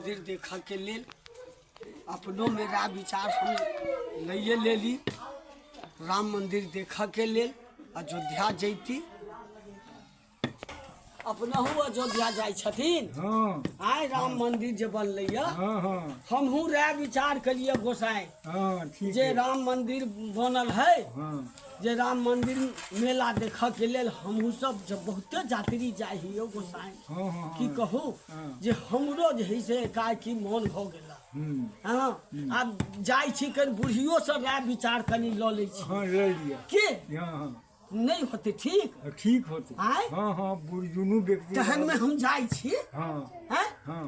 मंदिर देखऽ के लेल अपनो में राय विचार हम लैए लेली। राम मंदिर देखऽ के लेल अयोध्या जैती। अपनहु अयोध्या जाइ छथिन। हाँ। आय राम मंदिर जे बनलै या, हाँ, हाँ। हमहूँ राय विचार कलिए गोसाई। हाँ, ठीक जे है। राम मंदिर बनल है, हाँ। जे राम मंदिर मेला देखऽ के लेल हमहूँ सब जब बहुते यात्री जाइ हियो गोसाई। हाँ, हाँ, की हाँ। कहू हाँ। जे हमरो जे है से एकाएकी मन भऽ गेल। हम्म। हाँ, आब जाइ छी कनि बुढ़ियो से राय विचार कनि लऽ लै छी। हाँ, ले लिअ। के? हाँ, हाँ। नहीं होते ठीक? हाँ, ठीक होते। आँय? हाँ, हाँ, बुढ़ दुनू व्यक्ति तहन में हम जाइ छी। हाँ। आँय? हाँ।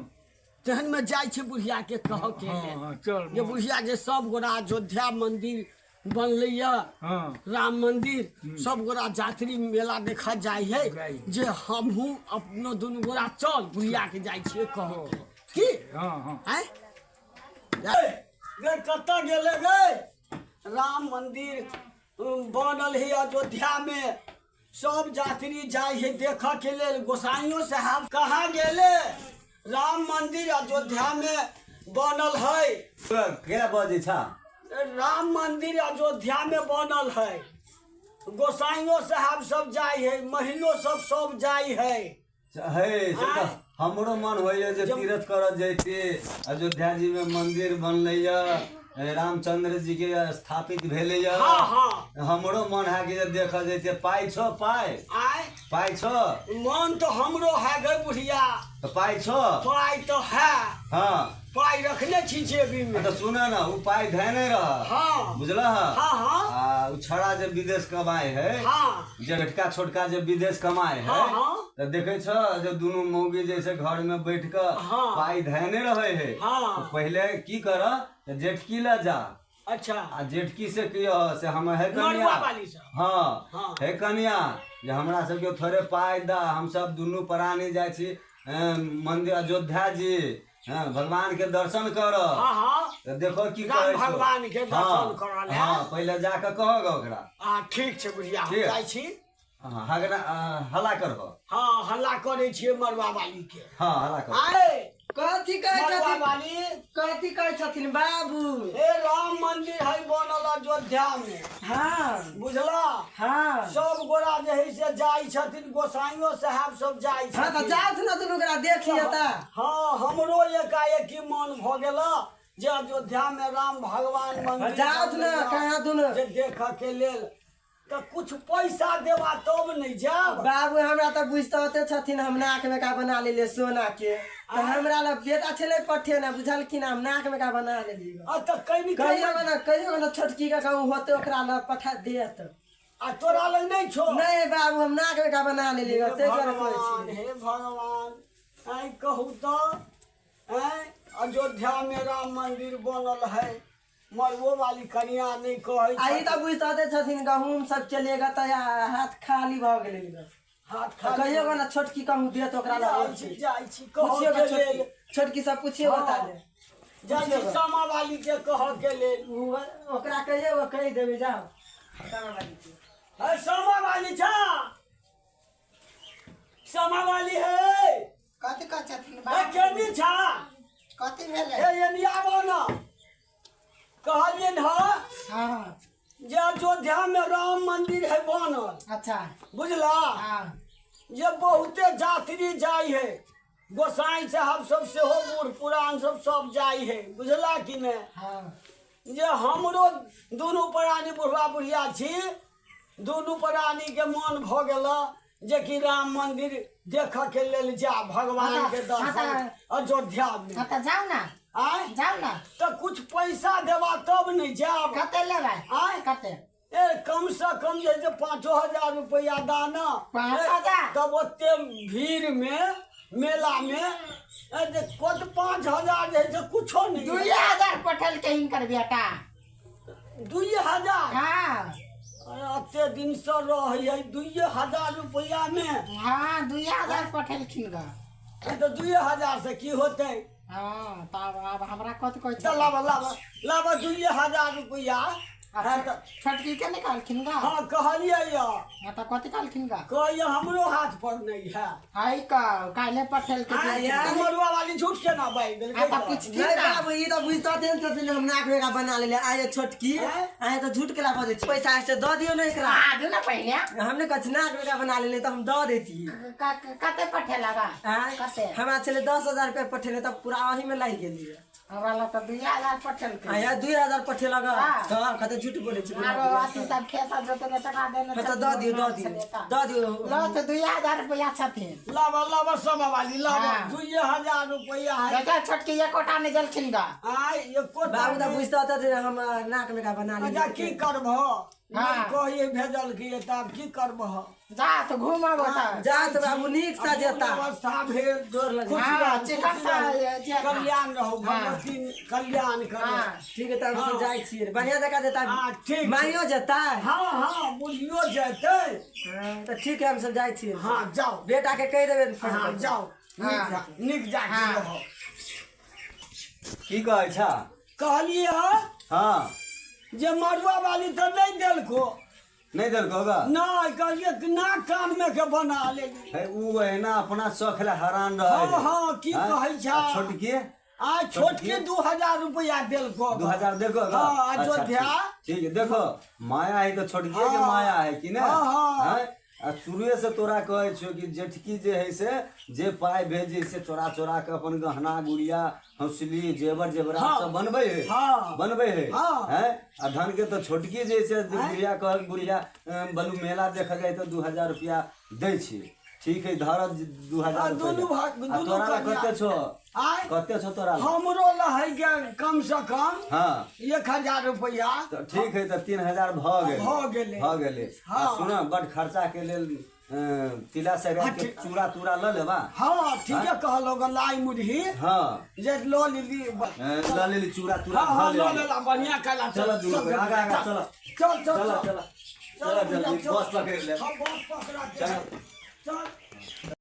तहन में जाइ छी बुढ़िया के कहऽ के हाँ, लेल। हाँ, चल, जे बुढ़िया जे सब गोरा अयोध्या मंदिर बनलै या, हाँ। राम मंदिर, हम्म। सब गोरा यात्री मेला देखऽ जाइ है, जाइ है। जे हमहूँ अपनो दुनू गोरा चल बुढ़िया के जाइ छियै कहऽ के। की? हाँ, हाँ। आँय? गे कतऽ गेलै गे? राम मंदिर बनल है अयोध्या में, सब यात्री जाइ है देखऽ के लेल। गोसाइयो साहब कहाँ गेले? राम मंदिर अयोध्या में बनल है। केना बजै छ? राम मंदिर अयोध्या में बनल है, गोसाइयो साहब सब जाइ है, महिलो सब सब जाइ है। हे, से तऽ आँय? हमरो मन होइए जे जब तीर्थ करऽ जैती। अयोध्या जी में मंदिर बनलैया, रामचंद्र जी के स्थापित भेलैया। हाँ, हाँ। हमरो मन है कि जे देखऽ जैती। पाइ छौ? पाइ? आँय? पाइ छौ? मन तऽ हमरो है गे बुढ़िया। तऽ पाइ छौ? पाइ तऽ है। हाँ। पाइ रखने छी जेबी में। तऽ सुन न, उ पाइ धैने रह। हाँ। बुझलह? हाँ, हाँ। आ उ छड़ा जे विदेश कमाए है, हाँ। जे लटका छोटका जे विदेश कमाए है, हाँ, हाँ। तऽ देखै छ जे दुनू मौगी जैसे घर में बैठ कऽ हाँ। पाइ धैने रहे है। हाँ। तऽ पहिले की कर, तऽ जेठकी लऽ जा। अच्छा। आ जेठकी से कहियो से हम हे कनिया। मड़ुआ वाली से। हाँ। हाँ। हे कनिया, जे हमरा सबके थोड़े पाइ दा, हम सब दुनू प्राणी जाइ छी, मंदिर अयोध्या जी, हाँ, भगवान के दर्शन कर। हाँ, हाँ। तऽ देखो की राम कहै छौ। भगवान के दर्शन हाँ, करऽ लए। हाँ, पहिले जाके कहऽ गऽ ओकरा। आ, ठीक छै बुढ़िया, हम ठीक। जाइ छी। हाँ, हगना, आ, हल्ला करहो। हाँ, हल्ला करै छियै मड़ुआ वाली के। हाँ, हल्ला करहो। आए। कथी कहै मड़ुआ छथिन? वाली। कथी कहै छथिन बाबू? हे राम मंदिर है बनल अयोध्या में। हाँ। बुझला? हाँ। सब गोरा जे है से जाइ छथिन, गोसाइयो साहब सब जाइ हाँ, तऽ छथिन। जाउथ न दुनू गोरा देखिए तऽ। हाँ, हमरो एकाएकी मन भऽ गेल जे अयोध्या में राम भगवान मंदिर जाउथ न, बनल कहाँ दुनू? जे देखऽ के लेल। तऽ कुछ पैसा देबा तब नहि जायब। बाबू हमरा तऽ बुझते छथिन, हम नाक में का बना लेलियै सोना के, तऽ हमरा लग बेटा छलै पठेने, बुझलखिन, हम नाक में का बना लेलियै। आ तऽ कनि कहियो ने, कहियो ने छोटकी के कहूँ होते ओकरा लग पठा देत। आ तोरा लग नहि छौ? नहि बाबू, हम नाक में का बना लेलियै, हे ताहि दुआरे कहै भगवान, छी। हे भगवान, आइ कहू तऽ, आँय अयोध्या में राम मंदिर बनल है, मरबो वाली कनिया नहीं कहै आ ई तऽ छथिन। बुझते छथिन गहूँम सब चलेगा तऽ हाथ खाली भऽ गेलै। हाथ खाली कहियो ने छोटकी कहूँ देत ओकरा लग। जाइ छी, जाइ छी, कहऽ पुछियो के छोटकी, लेल। छोटकी सब पुछियो हाँ। बता दे। जाइ छी सामा वाली के कहऽ के लेल। ओकरा कहियो कहि देबै, जाओ सामा वाली के। है सामा वाली छा, सामा वाली है। कथी कहै छथिन हे बाबू? केनी छा? कथी भेलै? हे एनी आबो न। कहलियनि हँ हाँ। जे अयोध्या में राम मंदिर है बनल। अच्छा। बुझला? हाँ। जे बहुते यात्री जाइ है, गोसाई साहब सब सेहो बूढ़ पुरान सब सब जाइ है, बुझला कि ने? हाँ। जे हमरो दुनू प्राणी बुढ़वा बुढ़िया छी, दुनू प्राणी के मन भऽ गेल जे कि राम मंदिर देखऽ के लेल जा, भगवान हाँ, के दर्शन हाँ, अयोध्या में। हाँ, तऽ जाउ ना। आँय? जाउ ना। तऽ कुछ पैसा देबा तब नहि जायब। कते लेबै? आँय? कते? ए कम से कम जे छै 5,000 रुपया दाना। 5,000? तब ओते भीड़ में मेला में ए जे कत 5,000 जे छै कुछो नहि। 2,000 पठेलकै हिनकर बेटा। 2,000? हाँ। अरे एते दिन से रहै 2,000 रुपया में। हाँ, 2,000 पठेलखिन ग। ए तऽ 2,000 से की होतै? हाँ, तब आब हमरा कथी कहै तऽ छथिन? लाबऽ, लाबऽ, लाबऽ 2,000 रुपया। हाँ, तऽ छोटकी के निकालखिन गा? हाँ, कहलियै यऽ। हाँ, तऽ कथी कहलखिन गा? कहैया हमरो हाथ पर नहीं है। आई का काल्हे पठेलकै। मरुआ वाली झूठ केना बाजि देलकै? आ तऽ पुछथिन नहीं ना। बाबू, ई तऽ बुझते छथिन हम नाक में का बना लेले। आये छोटकी, आये तऽ झूठ केला बजै छी? पैसा से दऽ दियौ ने एकरा। आ दू ना पहिले। हमने कछ नाक में का बना लेले तऽ हम दऽ देती। कते पठेला गा? आँय? कते? हमरा छलै 10,000 रुपया पठेले, तऽ पूरा ओही में लागि गेलियै। हमरा लग तऽ 2000 पठेलकै। आया 2000 पठेलक? हाँ। तऽ कते झूठ बोलै छी? आरो अथी सब खेत जोतने टका देने। हाँ, तऽ दऽ दियौ, दऽ दियौ, दऽ दियौ। लो तऽ 2000 रुपया छथिन। लाबऽ, लाबऽ सब वाली, लाबऽ। हाँ। 2000 रुपया है। देखा, छोटकी एकोटा नहि देलखिन गा। आय एको बाबू तऽ बुझते छथिन हम नाक में का बना अच्छा, लेले। की करबह? हाँ। कहिए भेजलकै तऽ आब की करबह? जा तऽ घुमब तऽ। जा तऽ बाबू, नीक से जेता। व्यवस्था भेल। गोर लग। खुश हाँ, रहू, चिकन खुश रहू। से कल्याण रहू। हाँ। भगवती कल्याण करे। हाँ। ठीक है, तब हम जाइ छियै, बढ़िया जकाँ जेता। हाँ, ठीक छै। माइयो जेता? हाँ हाँ, बुझियो जेतै। हाँ, तऽ ठीक है, हम सब जाइ छियै। हाँ, जाओ। बेटा के कहि देबै फोन हाँ, कऽ। जाओ, नीक जा, नीक जाके हाँ। रहू। की कहै छ? कहलियै हाँ। जे मरुआ वाली तऽ नहि देलको। नहि देलको गा? नहि, कहलियै कि नाक कान में के बना ले। है, उ एहिना अपना शौख ला हरान रहै। हाँ, हाँ, की कहै छ? आ छोटकी? आ छोटकी 2000 रुपया देलको। 2000 देखो गा? हाँ, अच्छा, अयोध्या। ठीक ठीक है, देखो माया है तऽ छोटकी के हाँ। माया है कि ने? हाँ, हाँ। हैं? आ शुरुए से तोरा कहै छियौ कि जेठकी जे है से जे पाइ भेजे से चोरा चोरा के अपन गहना गुड़िया, हौसली, जेवर जेवरात हाँ। सब बनबै है। हाँ। बनबै है। हाँ। हैं? आ धन के तऽ छोटकी जे से बुढ़िया कहल, बुढ़िया बलू मेला देखल जाय तऽ 2000 रुपया दै छी। ठीक है, धर 2000 आ, दुनू रुपया। भाग- आ दुनू तोरा ला कन्या। कते छौ? आय? कते छौ तोरा ला? हमरो लहै के कम से कम हाँ 1000 रुपया। तऽ ठीक है, तऽ 3000 भऽ गेलै। भऽ गेलै। भऽ गेलै। आ हाँ। सुन, बड खर्चा के लेल तिला संक्रांति के हाँ, ठीक। चूड़ा तूड़ा लऽ लेबा। हाँ, ठीके कहलो ग, लाई मुरही हाँ। जे लऽ लेली। लऽ लेली चूड़ा तूड़ा। हाँ हाँ धऽ लऽ लेली। लेला, बढ़िया कला। चलो दुनू कोइ, आगा आगा चलो। चल चल। चलो। चल। चलो चलो, जल्दी बस पकड़ ले। हाँ, बस पकड़ा। चलो। चल।